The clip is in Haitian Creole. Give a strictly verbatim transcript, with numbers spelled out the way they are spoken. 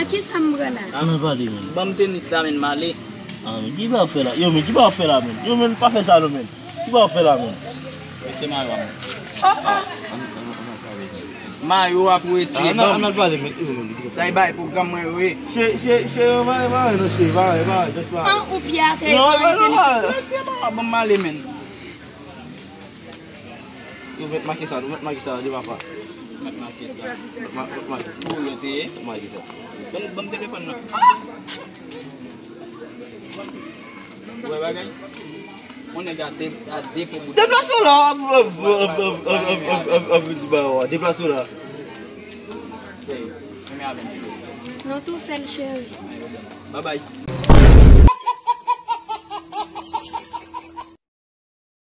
Nan ki sa m pran la? An nan pale, men. Ban m tenis la, men, m ale. Ah, men ki ba w fè la? Yo, men ki ba w fè la, men? Yo, men pa fè sa, non, men. Ki ba w fè la, men? Mesye Mayo a, men. Oh, oh. Mayo a pou retire An ban m. Al pale, men. Yo, men. Sa e bay pwogram mwen yo ye. Che, che, che, yo, pale, pale, non, che, pale, pale, just pale. An ou pye atè e pale tenis. Mesye Mayo a ban m ale, men. Yo, met make sa, met make sa, de papa. Mèt make sa. Met make sa. Pou yo te ye. Make sa. Ban m, ban m telefòn nan. Ou wè bagay? On nèg a de, a depo bout. Deplase w la. Deplase w la. Sèyo. Renmen avè m. Nou tou fè l, cheri. Babay.